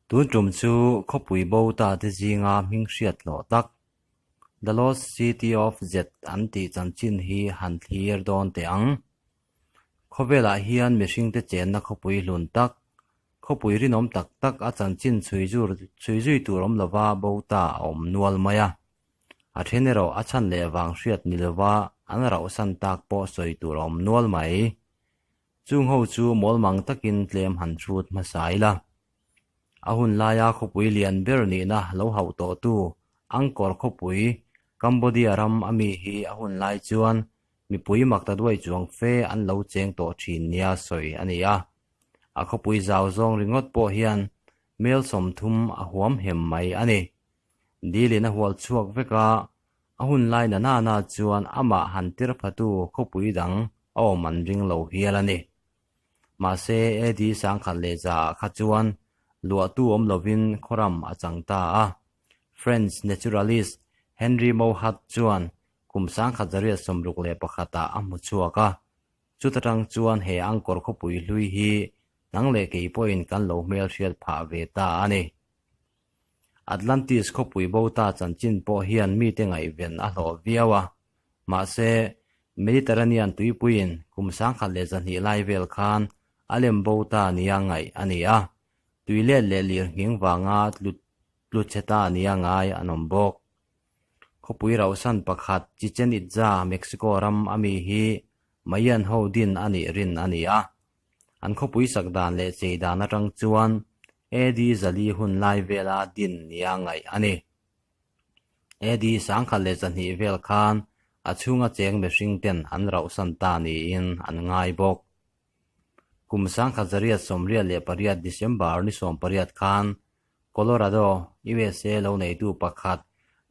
Tun tum chu khawpui bo ta te zinga hming hriat hlawh tak, The Lost City of Z an tih chanchin hi han thlir dawn teh ang. Khawvelah hian mihringte chenna khawpui hlun tak, khawpui rinawm tak tak a chanchin chhui zui tur awm lova bo ta a awm nual mai a. A then erawh a chhan leh vang hriat ni lova an rauhsan tak pawh sawi tur a awm nual mai. Chung ho chu mawlmang takin tlem han hrut hmasa ila. A hun laia khawpui lian ber nihna lo hauh tawhtu Angkor khawpui, Cambodia ram a mi hi a hun lai chuan mipui makta duai chuang fe an lo cheng tawh thin nia sawi a ni a. A khawpui zau zawng ringawt pawh hian mel 30 a huam hem mai a ni. Dilin a hual chhuak vek a, a hun lai na nana chuan amah han tir phatu khawpui dang a awm an ring lo hial a ni. Mahse, AD 1100 ah kha chuan luahtu awm lovin khawram a chang ta a. French naturalist Henri Mouhot chuan kum 1861 ah a hmu chhuak a. Chuta tang chuan he Angkor khawpui hlui hi nang leh kei pawhin kan lo hmelhriat phah ve ta a ni. Atlantis khawpui bo ta chanchin pawh hian mite ngaihven a hlawh viau a. Mahse, Mediterranean tuipuiin kum 1100 lai vel khan a lem bo ta nia ngaih a ni a, tui let leh lir nghing vanga tlu chhe ta nia ngai an awm bawk. Khawpui rauhsan pakhat Chichen Itza, Mexico ram a mi hi Mayan ho din a nih rin a ni a. An khawpui sak dan leh chei dan atang chuan AD 400 hun lai vela din nia ngaih a ni. AD 1100 vel khan a chhunga cheng mihring ten an rauhsan ta niin an ngai bawk. Kum 1888 December ni 18 khan Colorado, USA lo neitu pakhat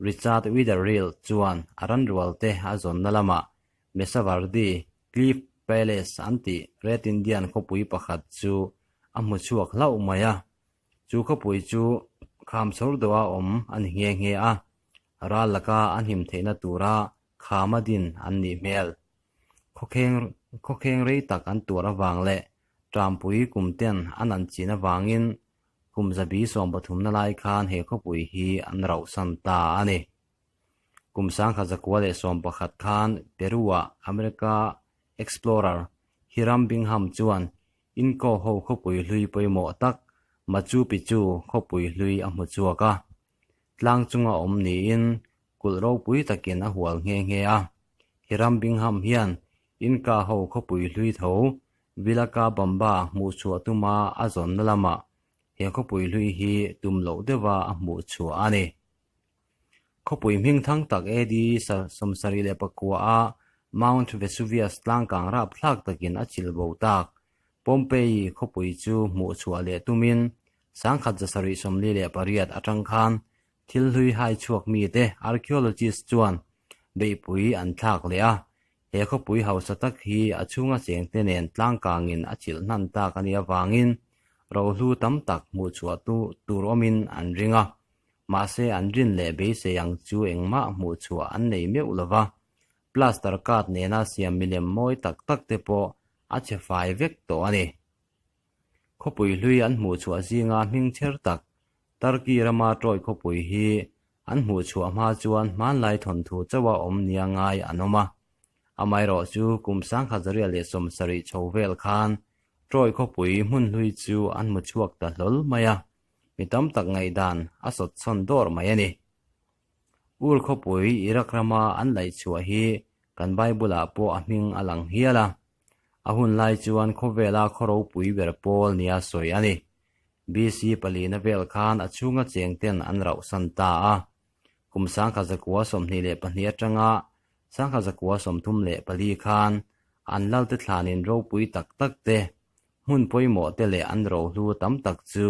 Richard Witherill chuan a ranrual te a zawnna lamah Mesa Verde, Cliff Palace an tih Red Indian khawpui pakhat chu a hmu chhuak hlauh mai a. Chu khawpui chu kham chhawr deuha awm a ni nghe nghe a, ral laka a hnim theihna tura khama din an nih hmel. Khawkheng rei tak an tuar avang leh Trampui kum ten an an chin avangin kum 130na lai khan he khawpui hi an rauhsan ta a ni. Kum 1911 khan Peru-ah America explorer Hiram Bingham chuan Inca ho khawpui hlui pawimawh tak Machu Picchu khawpui hlui a hmu chhuak a. Tlang chunga awm niin kulh ropui takin a hual nghe nghe a. Hiram Bingham hian Inca ho khawpui hlui tho Vilacabamba hmuh chhuah tuma a zawnna lamah he khawpui hlui hi tum loh deuha a hmuh chhuah a ni. Khawpui hming thang tak AD 79 a Mount Vesuvius tlangkang rapthlak takin a chil bo tak. Pompeii khawpui chu hmuh chhuah leh tumin 1748 atang khan thil hlui hai chhuak mite archaeologist chuan beihpui an thlak leh a. He khawpui hausa tak hi a chhunga chengte nen tlangkangin a chilh hnan tak a nih avangin rohlu tam tak hmuh chhuah tur awmin an ring a. Mahse an rin leh beisei ang chu engmah hmuh chhuah an nei meuh lova, plaster card nena siam milem mawi tak tak te pawh a chhe fai vek tawh a ni. Khawpui hlui an hmuh chhuah zinga hming chher tak Turkey rama Troy khawpui hi an hmuh chhuah hma chuan hmanlai thawnthu chauha awm nia ngai an awm a. Amaherawh chu kum 1970 chho vel khan Troy khawpui hmun hlui chu an hmu chhuak ta hlawl mai a. Mi tam tak ngaihdan a sawt chhawn dawr mai a ni. Ur khawpui Iraq rama an laih chhuah hi kan Bible-ah pawh a hming a lang hial a. A hun lai chuan khawvela khaw ropui ber pawl nia sawi a ni. BC palina vel khan a chhunga cheng ten an rauhsan ta a. Kum 1922 atanga 1934 khan an lalte thlanin ropui tak tak te, hmun pawimawh te leh an rohlu tam tak chu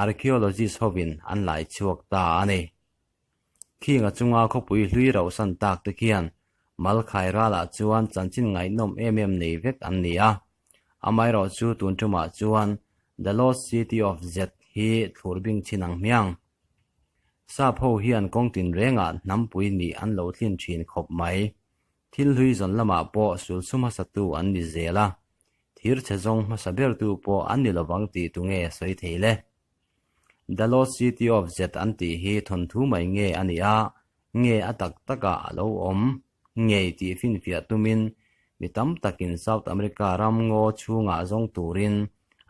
archaeologist hovin an lai chhuak ta a ni. Khinga chunga khawpui hlui rauhsan tak te khian Malkhai ralah chuan chanchin ngaihnawm em em nei vek an ni a. Amaherawh chu tun tumah chuan The Lost City of Z hi thlur bing chin ang hmiang. Sap ho hian kawng tinrengah hnampui nih an lo tlin thin khawp mai. Thil hlui zawn lamah pawh sulsu hmasatu an ni zel a, thir chhe zawng hmasa bertu pawh an ni lovang tih tunge sawi thei le? The Lost City of Z an tih hi thawnthu mai nge a nih a, nge a tak takah a lo awm ngei tih finfiah tumin mi tam takin South America ram ngaw chhungah zawng turin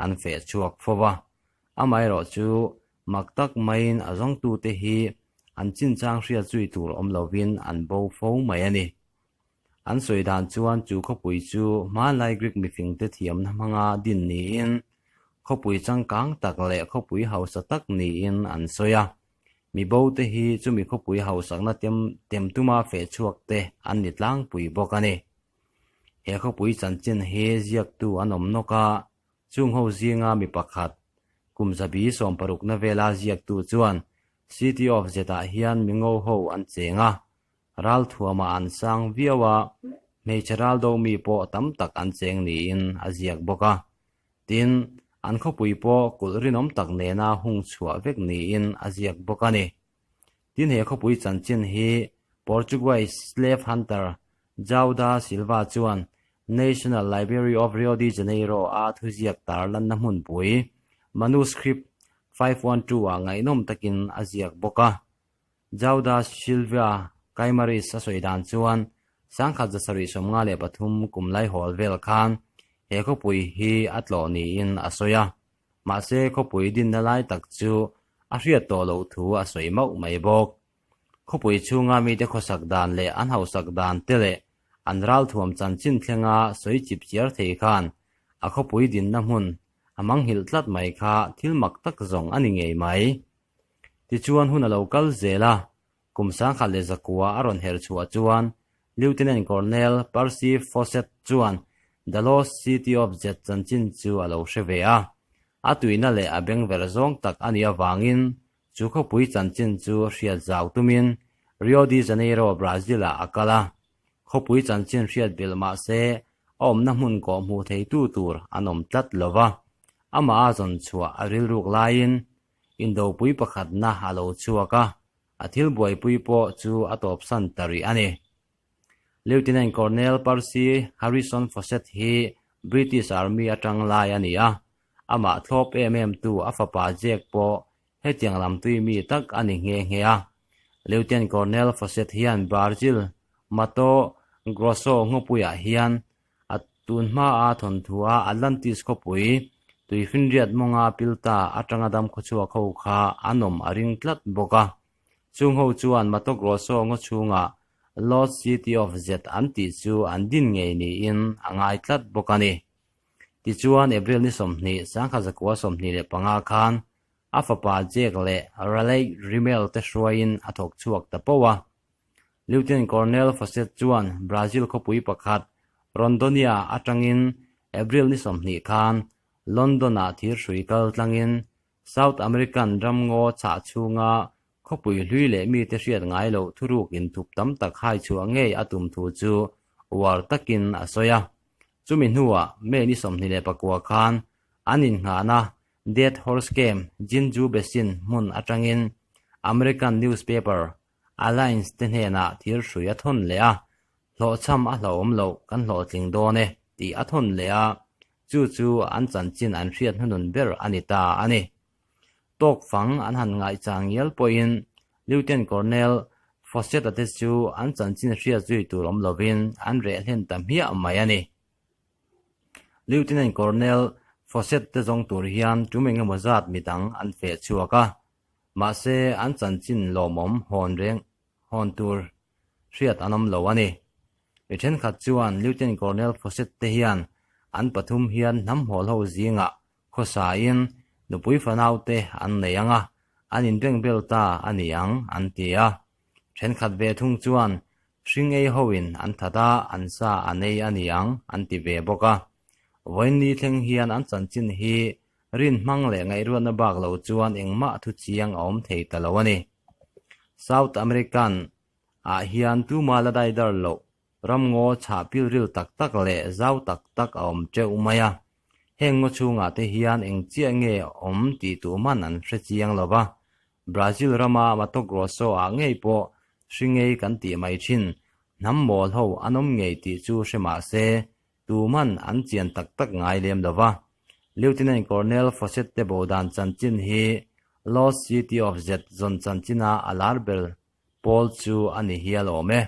an feh chhuak fo va. Amaherawh chu mak tak maiin a zawngtute hi an chinchang hriat zui tur awm lovin an bo fo mai a ni. An sawi dan chuan chu khawpui chu hmanlai Greek mifingte thiamna hmanga din niin khawpui changkang tak leh khawpui hausa tak niin an sawi a. Mi bo te hi chumi khawpui hausakna tem tem tuma feh chhuak te an ni tlangpui bawk a ni. He khawpui chanchin hi ziaktu an awm nawk a, chung ho zinga mi pakhat, kum zabi sawmparukna vela ziaktu chuan City of Zetah hian mi ngo ho an cheng a, Ralthuama an sang viau a, hmeichhe ral do mi pawh tam tak an cheng niin a ziak bawk a. Tin, an khawpui pawh kulh rinawm tak nena hung chhuah vek niin a ziak bawk a ni. Tin, he khawpui chanchin hi Portuguese slave hunter João da Silva chuan National Library of Rio de Janeiro a thuziak tarlanna hmunpui, manuscript 512 ah ngaihnawm takin a ziak bawk a. João da Silva Guimarães a sawi dan chuan sangkhat zasarih 53 kum laihawl vel khan he khawpui hi a tlawh niin a sawi a, mahse khawpui dinna lai tak chu a hriat tawh loh thu a sawi mauh mai bawk. Khawpui chhunga mite khawsak dan leh an hausak dan te leh an ralthuam chanchin thlenga sawi chip chiar thei khan a khawpui dinna hmun a manghilh tlat mai kha thil mak tak zawng a ni ngei mai. Tichuan hun a lo kal zel a, kum 1900 a rawn her chhuah chuan Lieutenant Colonel Percy Fawcett chuan The Lost City of Z chanchin chu a lo hre ve a. A tuina leh a bengver zawng tak a nih avangin chu khawpui chanchin chu hriat zau tumin Rio de Janeiro, Brazil-ah a kal a. Khawpui chanchin hriat belh mah se a awmna hmun kawh hmuh theitu tur an awm tlat lo va, amah a zawn chhuah a rilruk laiin Indopui pakhatna a lo chhuak a, a thil buaipui pawh chu a tawpsan ta rih a ni. Lieutenant Colonel Percy Harrison Fawcett hi British Army atang lai a ni a, amah thlawp em em tu a fapa Jack pawh hetiang lam tui mi tak a ni nghe nghe a. Lieutenant Colonel Fawcett hian Brazil Mato Grosso ngawpuiah hian A tun hmaa thawnthua Atlantis khawpui tuifinriat mawnga pilta atanga dam khawchhuak ho kha an awm a ring tlat bawk a. Chung ho chuan Mato Grosso ngaw chhungah Lost City of Z an tih chu an din ngei niin a ngai tlat bawk a ni. Tichuan April ni 20, 1925 khan a fapa Jack leh Raleigh Rimell te hruaiin a thawk chhuak ta poh a. Lieutenant Colonel Fawcett chuan Brazil khawpui pakhat Rondonia atangin April ni 20 khan London-ah thirhrui kal tlangin South American ramngaw chhah chhunga khawpui hlui leh mite hriat ngai loh thuruk inthup tam tak hai chhuah ngei a tum thu chu uar takin a sawi a. Chumi hnuah May ni 29 khan an innghahna Dead Horse Camp, Jinju Basin hmun atangin American newspaper Alliance te hnenah thil hrui a thawn leh a, hlawhchham a hlauhawm loh kan hlawhtling dawn e tih a thawn leh a, chu chu an chanchin an hriat hnunun ber a ni ta a ni. Tawk fang an han ngaihchah ngial pawhin Lieutenant Colonel Fawcett-a te chu an chanchin hriat zui tur awm lovin an reh hlen ta hmiah mai a ni. Lieutenant Colonel Fawcett te zawng tur hian tum engemaw zat midang an feh chhuak a, Mahse, an chanchin lawmawm hawn reng hawn tur hriat an awm lo a ni. Mi thenkhat chuan Lieutenant Colonel Fawcett te hian an pathum hian hnam hawl ho zingah khawsain nupui fanau te an nei ang a, an inbeng bel ta a ni ang an ti a. Thenkhat ve thung chuan hring ei hoin an that a, an sa an ei a ni ang an ti ve bawk a. Vawiin ni thleng hian an chanchin hi Rin hmang leh ngaihruatna bak lo chuan engmah thu chiang a awm thei ta lo a ni. South American ah hian tuma la daidar loh ramngaw chhah pilril tak tak leh zau tak tak a awm teuh mai a. Heng ngaw chhungah te hian eng chiah nge awm tih tuh man an hre chiang lo va. Brazil rama Mato Grosso ah ngei pawh hringei kan tih mai thin hnam mawl ho an awm ngei tih chu hre mah se Tuman an chian tak tak ngai lem lo va, Lieutenant Colonel Fawcett te bo dan chanchin hi Lost City of Zed zawn chanchina a lar ber pawl chu a ni hial awm e.